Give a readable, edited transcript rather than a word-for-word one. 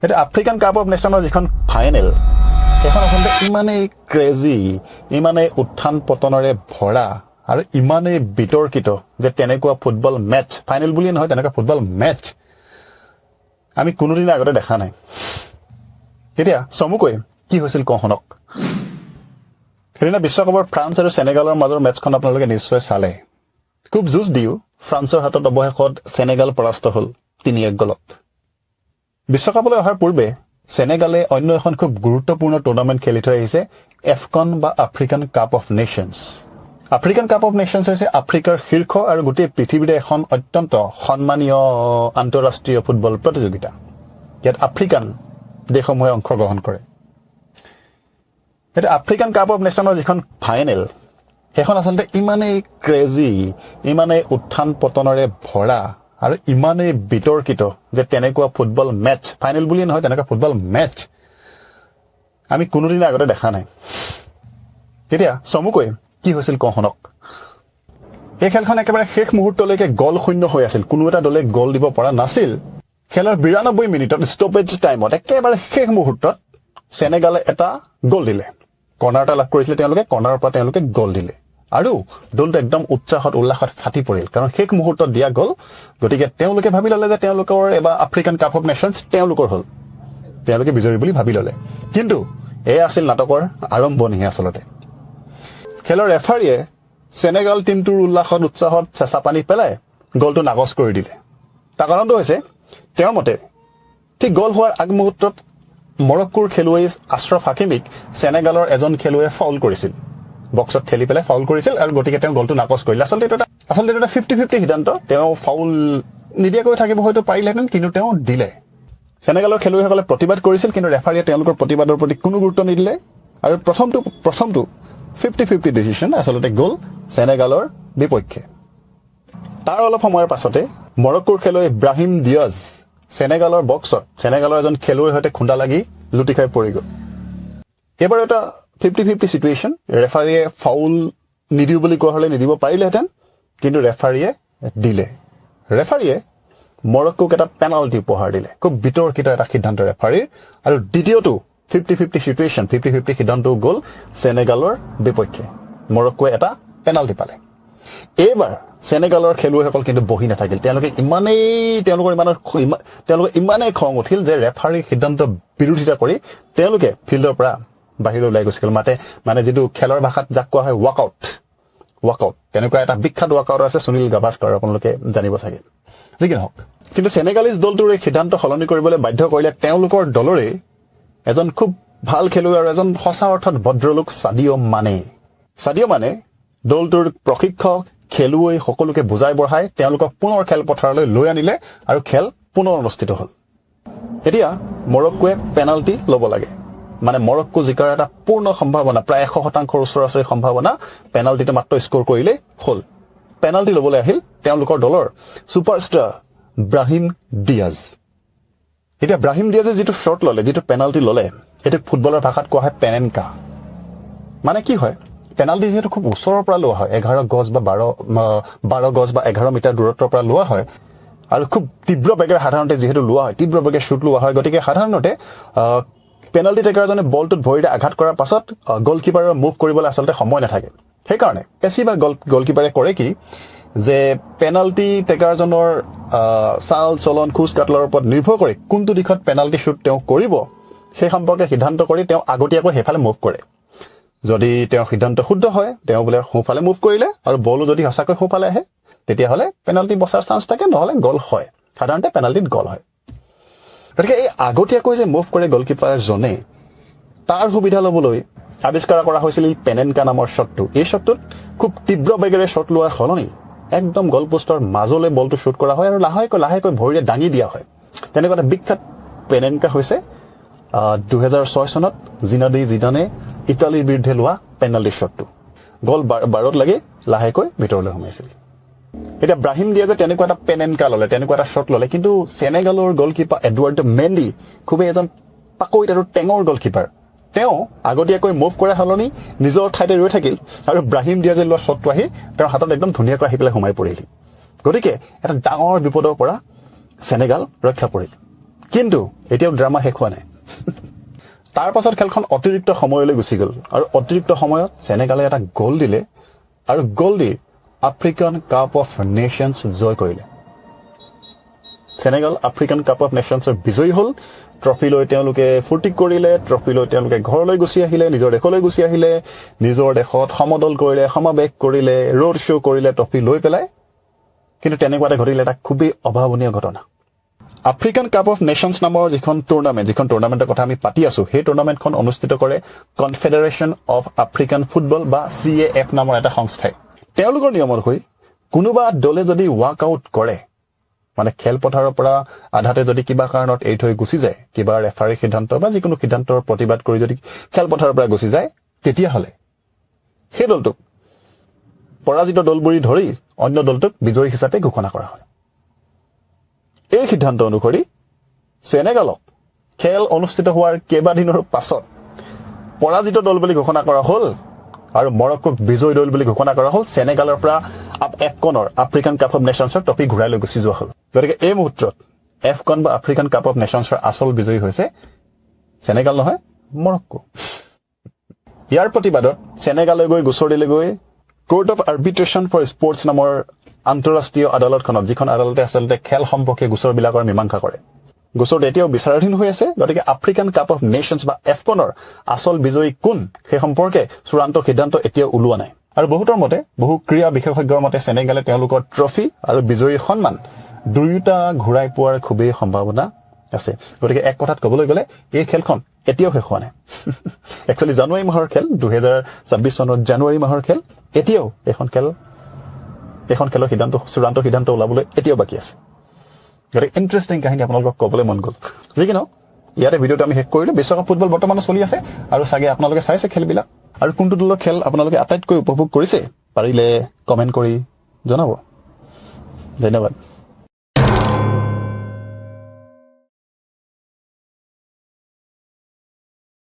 এতিয়া African cup of নেশ্যনৰ যিখন final, সেইখন আচলতে ইমানেই ক্ৰেজি, ইমানেই উত্থান পতনেৰে ভৰা আৰু ইমানেই বিতৰ্কিত যে তেনেকুৱা ফুটবল মেচ, ফাইনেল বুলিয়ে নহয়, তেনেকুৱা ফুটবল মেচ আমি কোনোদিনে আগতে দেখা নাই। এতিয়া চমুকৈ কি হৈছিল কওঁ শুনক। সেইদিনা বিশ্বকাপৰ ফ্ৰান্স আৰু চেনেগালৰ মাজৰ মেচখন আপোনালোকে নিশ্চয় চালে। খুব যুঁজ দিও ফ্ৰান্সৰ হাতত অৱশেষত চেনেগাল পৰাস্ত হ'ল 3-1 গলত। বিশ্বকাপলৈ অহাৰ পূৰ্বে চেনেগালে অন্য এখন খুব গুৰুত্বপূৰ্ণ টুৰ্ণামেণ্ট খেলি থৈ আহিছে, এফকন বা African cup of nations. African cup of nations হৈছে আফ্ৰিকাৰ শীৰ্ষ আৰু গোটেই পৃথিৱীৰে এখন অত্যন্ত সন্মানীয় আন্তঃৰাষ্ট্ৰীয় ফুটবল প্ৰতিযোগিতা। ইয়াত আফ্ৰিকান দেশসমূহে অংশগ্ৰহণ কৰে। এতিয়া আফ্ৰিকান কাপ অফ নেশ্যনৰ যিখন ফাইনেল, সেইখন আচলতে ইমানেই ক্ৰেজি, ইমানেই উত্থান পতনেৰে ভৰা আৰু ইমানেই বিতৰ্কিত যে তেনেকুৱা ফুটবল মেচ, ফাইনেল বুলিয়ে নহয়, তেনেকুৱা ফুটবল মেচ আমি কোনোদিনে আগতে দেখা নাই। এতিয়া চমুকৈ কি হৈছিল কওঁ শুনক। এই খেলখন একেবাৰে শেষ মুহূৰ্তলৈকে গল শূন্য হৈ আছিল। কোনো এটা দলে গল দিব পৰা নাছিল। খেলৰ 92 মিনিটত ষ্টপেজ টাইমত একেবাৰে শেষ মুহূৰ্তত চেনেগালে এটা গল দিলে। কৰ্ণাৰ এটা লাভ কৰিছিলে তেওঁলোকে, কৰ্ণাৰৰ পৰা তেওঁলোকে গল দিলে আৰু দলটো একদম উৎসাহত উল্লাসত ফাটি পৰিল, কাৰণ শেষ মুহূৰ্তত দিয়া গল। গতিকে তেওঁলোকে ভাবি ল'লে যে তেওঁলোকৰ এবাৰ আফ্ৰিকান কাপ অফ নেশ্যনছ তেওঁলোকৰ হ'ল, তেওঁলোকে বিজয়ী বুলি ভাবি ল'লে। কিন্তু এয়া আছিল নাটকৰ আৰম্ভণিহে আচলতে। খেলৰ ৰেফাৰীয়ে চেনেগাল টীমটোৰ উল্লাসত উৎসাহত চেঁচা পানী পেলাই গলটো নাকচ কৰি দিলে। তাৰ কাৰণটো হৈছে, তেওঁৰ মতে ঠিক গল হোৱাৰ আগমুহূৰ্তত মৰক্কোৰ খেলুৱৈ আশ্ৰফ হাকিমিক চেনেগালৰ এজন খেলুৱৈয়ে ফাউল কৰিছিল, বক্সত ঠেলি পেলাই ফাউল কৰিছিল আৰু গতিকে তেওঁ গলটো নাকচ কৰিলে। আচলতে এইটো এটা 50-50 সিদ্ধান্ত। তেওঁ ফাউল নিদিয়াকৈ থাকিব হয়তো পাৰিলেহেঁতেন, কিন্তু তেওঁ দিলে। চেনেগালৰ খেলুৱৈসকলে প্ৰতিবাদ কৰিছিল, কিন্তু ৰেফাৰীয়ে তেওঁলোকৰ প্ৰতিবাদৰ প্ৰতি কোনো গুৰুত্ব নিদিলে আৰু প্ৰথমটো 50-50 ডিচিশ্যন আচলতে গ'ল চেনেগালৰ বিপক্ষে। তাৰ অলপ সময়ৰ পাছতে মৰক্কোৰ খেলুৱৈ ব্ৰাহিম দিয়াজ চেনেগালৰ বক্সত চেনেগালৰ এজন খেলুৱৈৰ সৈতে খুন্দা লাগি লুটি খাই পৰি গ'ল। এইবাৰ এটা 50-50 চিটুৱেশ্যন। ৰেফাৰীয়ে ফাউল নিদিওঁ বুলি কোৱা হ'লে নিদিব পাৰিলেহেঁতেন, কিন্তু ৰেফাৰীয়ে দিলে। ৰেফাৰীয়ে মৰক্কোক এটা পেনাল্টি উপহাৰ দিলে। খুব বিতৰ্কিত এটা সিদ্ধান্ত ৰেফাৰীৰ আৰু দ্বিতীয়টো 50-50 চিটুৱেশ্যন, 50-50 সিদ্ধান্তও গ'ল চেনেগালৰ বিপক্ষে। মৰক্কোৱে এটা পেনাল্টি পালে। এইবাৰ চেনেগালৰ খেলুৱৈসকল কিন্তু বহি নাথাকিল। তেওঁলোকে ইমানেই তেওঁলোকৰ ইমান তেওঁলোকৰ ইমানেই খং উঠিল যে ৰেফাৰীৰ সিদ্ধান্ত বিৰোধিতা কৰি তেওঁলোকে ফিল্ডৰ পৰা বাহিৰলৈ ওলাই গৈছিল। মানে যিটো খেলৰ ভাষাত যাক কোৱা হয় ৱাকআউট, ৱাকআউট, তেনেকুৱা এটা বিখ্যাত ৱাকআউট আছে সুনীল গাভাস্কৰ, আপোনালোকে জানিব চাগে। যি কি নহওক, কিন্তু চেনেগালিজ দলটোৰ এই সিদ্ধান্ত সলনি কৰিবলৈ বাধ্য কৰিলে তেওঁলোকৰ দলৰে এজন খুব ভাল খেলুৱৈ আৰু এজন সঁচা অৰ্থত ভদ্ৰলোক চাদিঅ' মানে। চাদিঅ' মানে দলটোৰ প্ৰশিক্ষক, খেলুৱৈ সকলোকে বুজাই বঢ়াই তেওঁলোকক পুনৰ খেলপথাৰলৈ লৈ আনিলে আৰু খেল পুনৰ অনুষ্ঠিত হ'ল। এতিয়া মৰক্কোৱে পেনাল্টি ল'ব লাগে। মানে মৰক্কো জিকাৰ এটা পূৰ্ণ সম্ভাৱনা, প্ৰায় 100 শতাংশৰ ওচৰা ওচৰি সম্ভাৱনা। পেনাল্টিটো মাত্ৰ স্ক'ৰ কৰিলেই হ'ল। পেনাল্টি ল'বলৈ আহিল তেওঁলোকৰ দলৰ ছুপাৰষ্টাৰ ব্ৰাহিম ডিয়াজ। এতিয়া ব্ৰাহিম ডিয়াজে যিটো শ্বট ল'লে, যিটো পেনাল্টি ল'লে, সেইটো ফুটবলৰ ভাষাত কোৱা হয় পেনেনকা। মানে কি হয়, পেনাল্টি যিহেতু খুব ওচৰৰ পৰা লোৱা হয়, 11 গজ বা 12 গজ বা 11 মিটাৰ দূৰত্বৰ পৰা লোৱা হয় আৰু খুব তীব্ৰ বেগেৰে সাধাৰণতে যিহেতু লোৱা হয়, তীব্ৰ বেগে শ্বুট লোৱা হয়, গতিকে সাধাৰণতে পেনাল্টি টেকাৰজনে বলটোত ভৰিৰে আঘাত কৰাৰ পাছত গ'লকিপাৰৰ মুভ কৰিবলৈ আচলতে সময় নাথাকে। সেইকাৰণে বেছিভাগ গ'লকিপাৰে কৰে কি যে পেনাল্টি টেকাৰজনৰ চাল চলন, খোজ কাটলৰ ওপৰত নিৰ্ভৰ কৰি কোনটো দিশত পেনাল্টি শ্বুট তেওঁ কৰিব, সেই সম্পৰ্কে সিদ্ধান্ত কৰি তেওঁ আগতীয়াকৈ সেইফালে মুভ কৰে। যদি তেওঁৰ সিদ্ধান্ত শুদ্ধ হয়, তেওঁ বোলে সোঁফালে মুভ কৰিলে আৰু বলো যদি সঁচাকৈ সোঁফালে আহে, তেতিয়াহ'লে পেনাল্টি বচাৰ চান্স থাকে, নহ'লে গ'ল হয়। সাধাৰণতে পেনাল্টিত গ'ল হয়। গতিকে এই আগতীয়াকৈ যে মুভ কৰে গ'লকিপাৰজনে, তাৰ সুবিধা ল'বলৈ আৱিষ্কাৰ কৰা হৈছিল এই পেনেনকা নামৰ শ্বটটো। এই শ্বটটোত খুব তীব্ৰ বেগেৰে শ্বট লোৱাৰ সলনি একদম গলপোষ্টৰ মাজলৈ বলটো শ্বুট কৰা হয় আৰু লাহেকৈ লাহেকৈ ভৰিৰে দাঙি দিয়া হয়। তেনেকুৱা এটা বিখ্যাত পেনেনকা হৈছে 2006 চনত জিনাদি জিদানে ইটালীৰ বিৰুদ্ধে লোৱা পেনাল্টি শ্বটটো। গল বাৰত লাগি লাহেকৈ ভিতৰলৈ সোমাইছিল। এতিয়া ব্ৰাহিম দিয়াজে তেনেকুৱা এটা পেনেনকা ল'লে, তেনেকুৱা এটা শ্বট ল'লে, কিন্তু চেনেগালৰ গলকিপাৰ এডৱাৰ্ড মেণ্ডি খুবেই এজন পাকৈত আৰু টেঙৰ গলকিপাৰ। তেওঁ আগতীয়াকৈ মুভ কৰাৰ সলনি নিজৰ ঠাইতে ৰৈ থাকিল আৰু ব্ৰাহিম দিয়াজে লোৱা শ্বটটো আহি তেওঁৰ হাতত একদম ধুনীয়াকৈ আহি পেলাই সোমাই পৰিল। গতিকে এটা ডাঙৰ বিপদৰ পৰা চেনেগাল ৰক্ষা পৰিল। কিন্তু এতিয়াও ড্ৰামা শেষ হোৱা নাই। তাৰ পাছত খেলখন অতিৰিক্ত সময়লৈ গুচি গ'ল আৰু অতিৰিক্ত সময়ত চেনেগালে এটা গ'ল দিলে আৰু গ'ল দি আফ্ৰিকান কাপ অফ নেশ্যনছ জয় কৰিলে। চেনেগাল আফ্ৰিকান কাপ অফ নেশ্যনছৰ বিজয়ী হ'ল। ট্ৰফি লৈ তেওঁলোকে ফূৰ্তি কৰিলে, ট্ৰফি লৈ তেওঁলোকে ঘৰলৈ গুচি আহিলে, নিজৰ দেশলৈ গুচি আহিলে। নিজৰ দেশত সমদল কৰিলে, সমাৱেশ কৰিলে, ৰোড শ্ব' কৰিলে ট্ৰফি লৈ পেলাই। কিন্তু তেনেকুৱাতে ঘটিলে এটা খুবেই অভাৱনীয় ঘটনা। আফ্ৰিকান কাপ অফ নেশ্যনছ নামৰ যিখন টুৰ্ণামেণ্ট, যিখন টুৰ্ণামেণ্টৰ কথা আমি পাতি আছো, সেই টুৰ্ণামেণ্টখন অনুষ্ঠিত কৰে কনফেডাৰেশ্যন অফ আফ্ৰিকান ফুটবল বা চিএএফ নামৰ এটা সংস্থাই। তেওঁলোকৰ নিয়ম অনুসৰি কোনোবা দলে যদি ৱাক আউট কৰে, মানে খেলপথাৰৰ পৰা আধাতে যদি কিবা কাৰণত এৰি থৈ গুচি যায়, কিবা ৰেফাৰী সিদ্ধান্ত বা যিকোনো সিদ্ধান্তৰ প্ৰতিবাদ কৰি যদি খেলপথাৰৰ পৰা গুচি যায়, তেতিয়াহ'লে সেই দলটোক পৰাজিত দল বুলি ধৰি অন্য দলটোক বিজয়ী হিচাপে ঘোষণা কৰা হয়। এই সিদ্ধান্ত অনুসৰি চেনেগালক খেল অনুষ্ঠিত হোৱাৰ কেইবাদিনৰো পাছত পৰাজিত দল বুলি ঘোষণা কৰা হ'ল আৰু মৰক্কোক বিজয়ী দল বুলি ঘোষণা কৰা হ'ল। চেনেগালৰ পৰা এফকনৰ, আফ্ৰিকান কাপ অফ নেশ্যনছৰ ট্ৰফি ঘূৰাই লৈ গুচি যোৱা হ'ল। গতিকে এই মুহূৰ্তত এফকন বা আফ্ৰিকান কাপ অফ নেশ্যনছৰ আচল বিজয়ী হৈছে চেনেগাল নহয়, মৰক্কো। ইয়াৰ প্ৰতিবাদত চেনেগালৈ গৈ গোচৰ দিলেগৈ Court of Arbitration for Sports নামৰ আন্তঃৰাষ্ট্ৰীয় আদালতখনত, যিখন আদালতে আচলতে খেল সম্পৰ্কীয় গোচৰবিলাকৰ মীমাংসা কৰে। গোচৰটো এতিয়াও বিচাৰাধীন হৈ আছে। গতিকে আফ্ৰিকান কাপ অফ নেশ্যনছ বা এফকনৰ আচল বিজয়ী কোন, সেই সম্পৰ্কে চূড়ান্ত সিদ্ধান্ত এতিয়াও ওলোৱা নাই। আৰু বহুতৰ মতে, বহু ক্ৰীড়া বিশেষজ্ঞৰ মতে, চেনেগালে তেওঁলোকৰ ট্ৰফি আৰু বিজয়ীৰ সন্মান দুয়োটা ঘূৰাই পোৱাৰ খুবেই সম্ভাৱনা আছে। গতিকে এক কথাত ক'বলৈ গ'লে এই খেলখন এতিয়াও শেষ হোৱা নাই। একচুৱেলি জানুৱাৰী মাহৰ খেল, 2026 চনৰ জানুৱাৰী মাহৰ খেল। এতিয়াও এইখন খেলৰ চূড়ান্ত সিদ্ধান্ত ওলাবলৈ এতিয়াও বাকী আছে। গতিকে ইণ্টাৰেষ্টিং কাহিনী আপোনালোকক ক'বলৈ মন গ'ল। যি কি নহওক, ইয়াতে ভিডিঅ'টো আমি শেষ কৰিলোঁ। বিশ্বকাপ ফুটবল বৰ্তমানো চলি আছে আৰু চাগে আপোনালোকে চাইছে খেলবিলাক। আৰু কোনটো দলৰ খেল আপোনালোকে আটাইতকৈ উপভোগ কৰিছে, পাৰিলে কমেণ্ট কৰি জনাব। ধন্যবাদ।